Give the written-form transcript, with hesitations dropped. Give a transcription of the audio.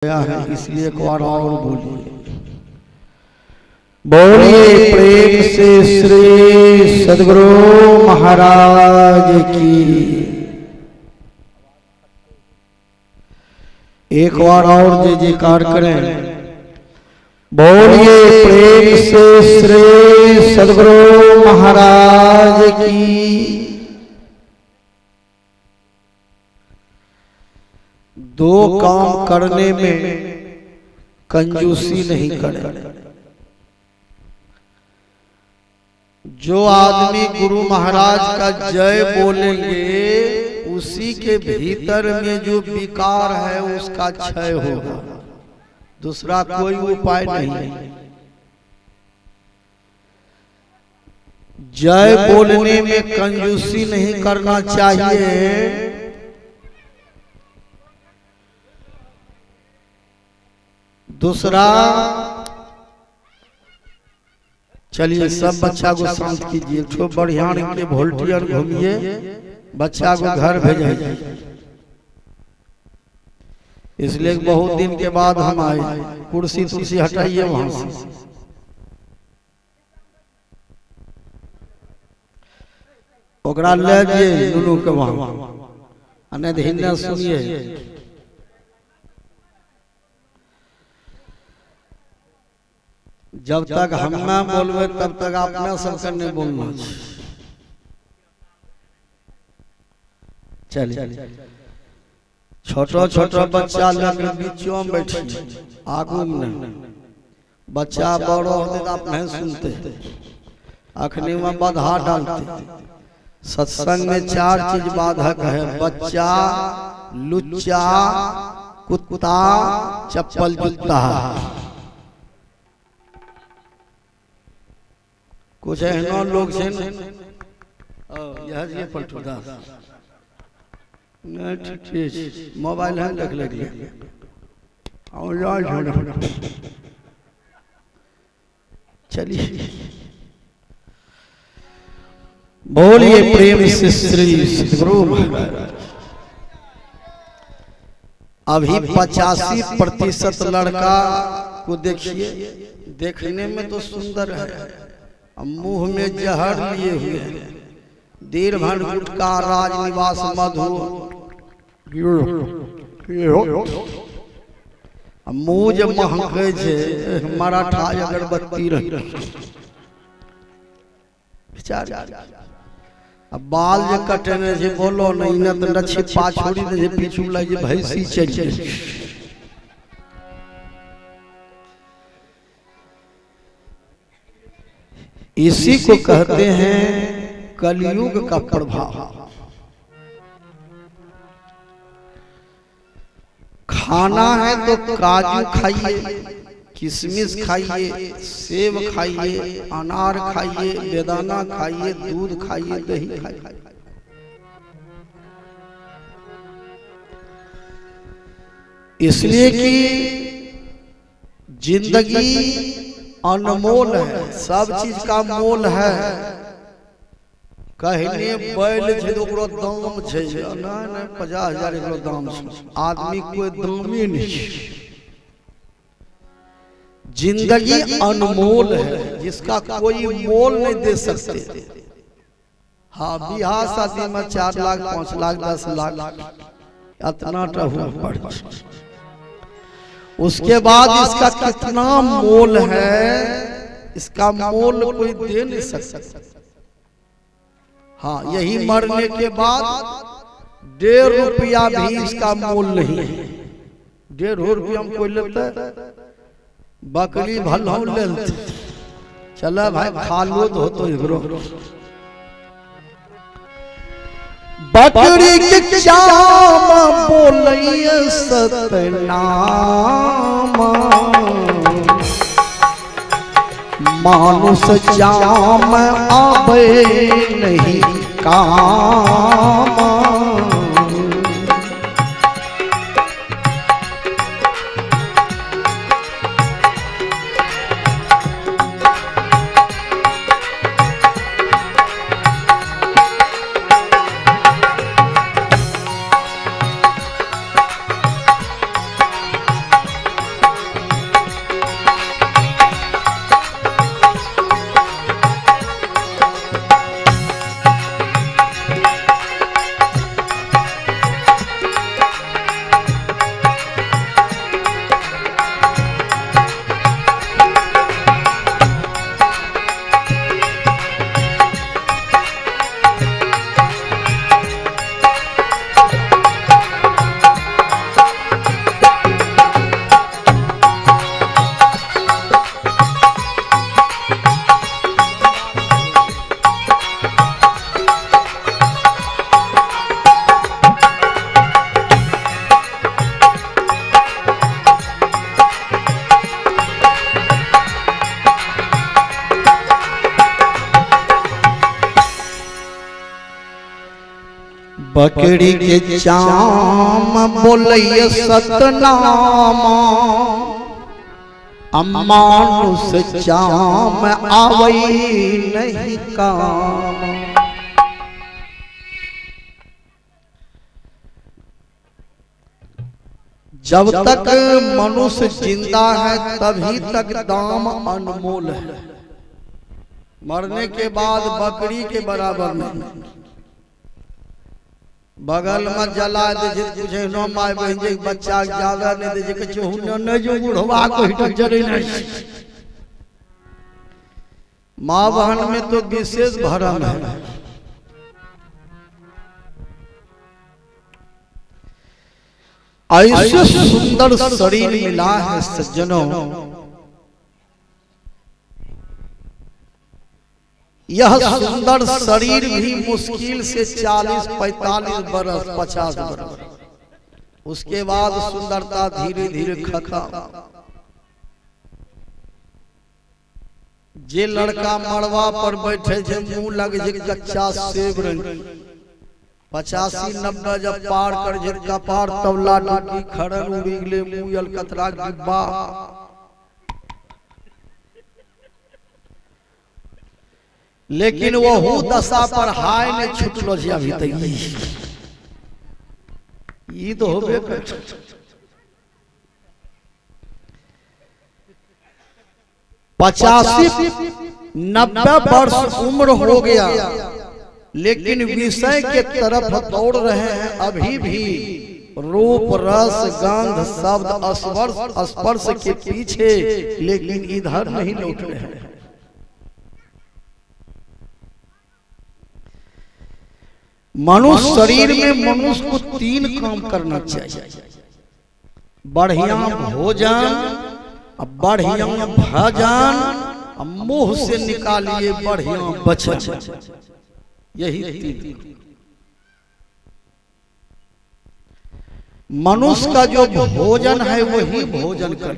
गया है, इसलिए एक बार और बोलिए। बोलिए प्रेम से श्री सद्गुरु महाराज की। एक बार और जय जयकार करें। बोलिए प्रेम से श्री सद्गुरु महाराज की। दो काम करने में कंजूसी नहीं करें। जो आदमी गुरु महाराज का जय बोलेंगे उसी के भीतर में जो विकार है उसका क्षय होगा, दूसरा कोई उपाय नहीं। जय बोलने में कंजूसी नहीं करना चाहिए। दूसरा, चलिए सब बच्चा को शांत कीजिए, छो बढ़िया के वोल्टियर घूमिए, बच्चा को घर भेजिए। इसलिए बहुत दिन के बाद हम आए। कुर्सी तुर्सी हटाइए वहां से। ओकरा ले जाइए नुनू के वहां, नहीं तो हिन्ना सुनिए। जब तक हम ना बोलबे तब तक अपना सबके नहीं बोलना। चलिए, छोटो छोटो बच्चा लग बीचों में बैठी, आगू में नहीं। बच्चा बड़ो होते तो आप नहीं सुनते, अखनी में बाधा डालते। सत्संग में चार चीज बाधक है: बच्चा, लुच्चा, कुत्ता, चप्पल जूता। कुछ एहनो लोग छै ने, यह जे पलटू दास नहीं ठीक, मोबाइल हम देख लेलिए। चलिए बोलिए प्रेम से श्री सद्गुरु महाराज। अभी 85% लड़का को देखिए, देखने में तो सुंदर है, मुंह में जहर लिए हुए हैं। देर भर गुटका, राजनिवास, मधु, मुंह जे महकै छै मराठा अगरबत्ती रही। बाल जे कटेने छै बोलो नहीं ने तो नछिपा छोड़ी दे छै, पीछू लग जे भैंसी चलि जाइ। इसी को कहते हैं कलयुग का प्रभाव। खाना है तो काजू खाइए, किशमिश खाइए, सेब खाइए, अनार खाइए, बेदाना खाइए, दूध खाइए, दही खाइए। इसलिए कि जिंदगी अनमोल है, सब चीज का मोल है। कहने बैल छै तो ओकरो दाम छै, नहीं नहीं 50,000 एकरो दाम छै, आदमी कोई दामे नहीं छै। जिंदगी अनमोल है, जिसका कोई मोल नहीं दे सकते। हाँ, बियाह शादी में 4 लाख, 5 लाख, 10 लाख इतना टहू पड़। उसके बाद इसका कितना मोल है, इसका मोल कोई दे नहीं सकता। हाँ, यही मरने के बाद 1.5 रुपया भी इसका मोल नहीं है। 1.5 रुपया में कोई लेता है? बकरी भलो ले लेते, चला भाई खा लो तो इधरो। बकरी के चाम बोलैया सतनाम, मानुष जाम आवे नहीं काम। पकड़ी के चाम बोलैया सतनाम, अमानुष चाम आवई नहीं काम। जब तक मनुष्य जिंदा है तभी तक दाम अनमोल है, मरने के बाद बकरी के बराबर नहीं। बगल में जला दे छै कुछ एहनो माय बहिन जे बच्चा के जावे नहीं दे छै, कहै छै हुने नहि जो बुढ़वा को हिट जरे नहीं। माँ बहन में तो विशेष भरम है। ऐसे सुंदर शरीर मिला है सज्जनों, यह सुंदर शरीर भी मुश्किल से 40-45 बरस 50 बरस, उसके बाद सुंदरता धीरे धीरे खत्म। जे लड़का मड़वा पर बैठे छे मुंह लग जे कच्चा सेब रंग, 85-90 जब पार कर जे कपार तबला डुबकी खड़न उड़ी गेले मुंह अलकतरा डिब्बा। लेकिन वहू दशा पर हाय ने छुटलो छै अभी तक, ई तो होबे कर। 85-90 वर्ष उम्र हो गया, लेकिन विषय के तरफ दौड़ रहे हैं अभी भी। रूप रस गंध शब्द स्पर्श स्पर्श के पीछे, लेकिन इधर नहीं लौट रहे हैं। मनुष्य शरीर में मनुष्य को 3 काम करना चाहिए, बढ़िया भोजन, बढ़िया भजन, मुंह से निकालिए बढ़िया वचन, यही 3। मनुष्य का जो भोजन है वही भोजन कर।